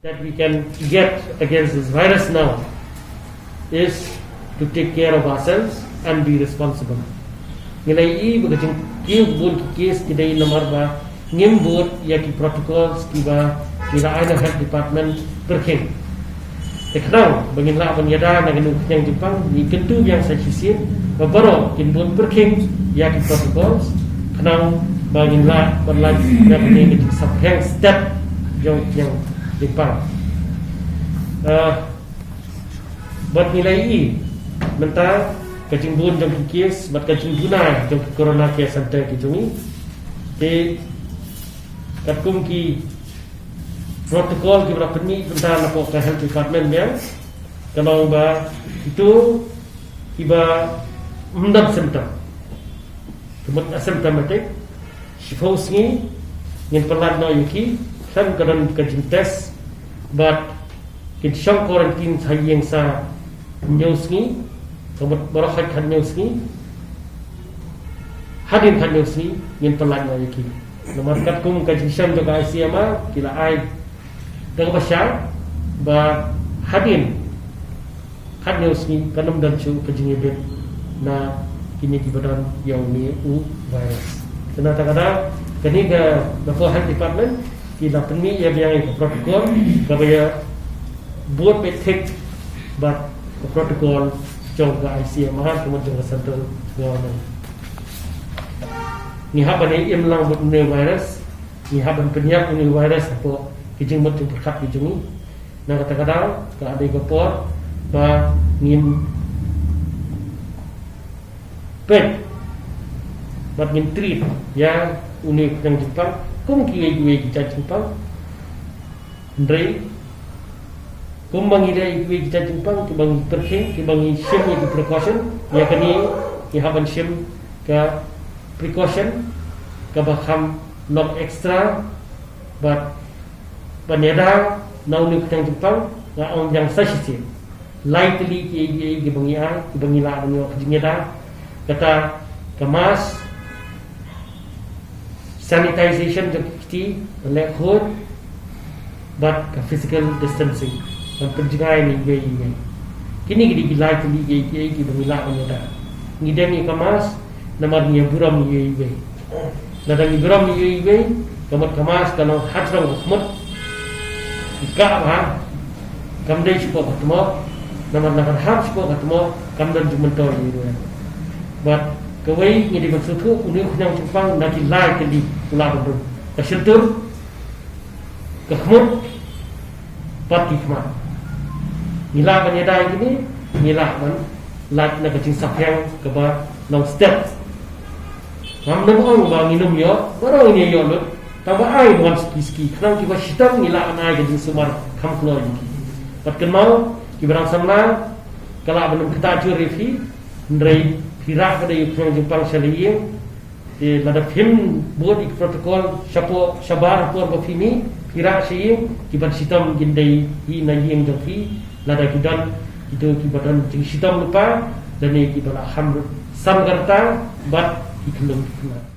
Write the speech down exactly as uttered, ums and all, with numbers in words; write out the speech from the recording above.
that we can get against this virus now is to take care of ourselves and be responsible. Ngi la ïohi ba ka jingkiew bun ki case ki dei namar ba ngim bud ïa ki protocols kiba ki la ai na health department pyrkhing. Te khnang ba ngin lah ban ïada na kane ka jingpang, ngi kyntu biang sa shisien ba baroh kin bud pyrkhing ïa ki protocols khnang ba ngin lah ban lait na kane ka jingsaphriang stet jong ka jingpang. Ah, bad ngi la ïohi mynta ka jingbun jong ki case bad ka jingduna jong ki corona care center ki jong ngi. Te katkum ki protocol kiba la pynmih mynta na ka health department biang, ka long ba kito kiba ym don symptom, ka mut asymptomatic, shiphew sngi ngin pynlait noh ïa ki, khlem ka don ka jingtest, bad kin shong quarantine ha ïing sa hynñiew sngi, ka mut baroh khathynñiew sngi, hadien khathynñiew sngi ngin pynlait noh ïa ki. Namar katkum ka jingshem jong ka I C M R ki la ai da kaba shai ba hadien khathynñiew sngi kan ym don shuh ka jingïabit na kine kiba don ïa une u virus. Te na kata ka daw, kane ka, na ka health department ki la pynmih ïa biang ïa ka protocol kaba ïa bud beit thik bad ka protocol jong ka I C M R, ka mut jong ka central government. Ngi hap ban im lang bad une u virus, ngi hap ban pynïap une u virus hapoh ki jingmut jingpyrkhat ki jong ngi. Na kata ka daw ka dei ka por ba ngin peit bad ngin treat ïa une u khñiang jingpang kum kiwei kiwei ki jait jingpang. Hynrei kumba ngi leh ïa kiwei ki jait jingpang kiba ngi pyrkhing, kiba ngi shim ïa ki precaution, ïa kane ngi hap ban shim ka precaution kaba kham long extra. Bad ban ïada na une u khñiang jingpang, nga ong biang sa shisien, lai tylli kiei kiei kiba ngi ai, kiba ngi lah ban ïoh ka jingïada. Kata ka mask, sanitization jong ki kti, ban leh khuid, bad ka physical distancing, ban pynjngai na iwei iwei. Kine ki dei ki lai tylli kiei kiei kiba ngi lah ban ïada. Ngi dem ïa ka mask namar ngi ïa burom iwei iwei. Lada ngi burom iwei iwei, ka mut ka mask ka long hajrong ka khmut, ka kah bha, kam dei shapoh ka tmoh, namar lada ka hap shapoh ka tmoh kam don jingmyntoi ïa iwei. Bad kawei ngi dei ban sngewthuh, une u khñiang jingpang na ki lai tylli u lah ban rung: ka shyntur, ka khmut, bad ki khmat. Ngi lah ban ïada ïa kine, ngi lah ban lait na ka jingsaphriang kaba long stet. Ngam nym ong ba ngin ym ïoh, baroh ngin ïoh lut. Tangba ai ban wan suki suki, khnang kiba shitom ngi lah ban ai ka jingsumar kham kloi ïa ki. Bad kynmaw, kiba dang samla, ka lah ban ym ktah jur ïa phi, hynrei phi rah pat ïa u khñiang jingpang sha la ïing. Te lada phim bud ïa ki protocol shapoh shabar ha por ba phi mih, phi rah sha ïing, ki ban shitom kin dei hi na ïing jong phi. Lada ki don kito kiba don jingshitom lypa, lane kiba la kham san ka rta bad ki khyllung ki khynnah.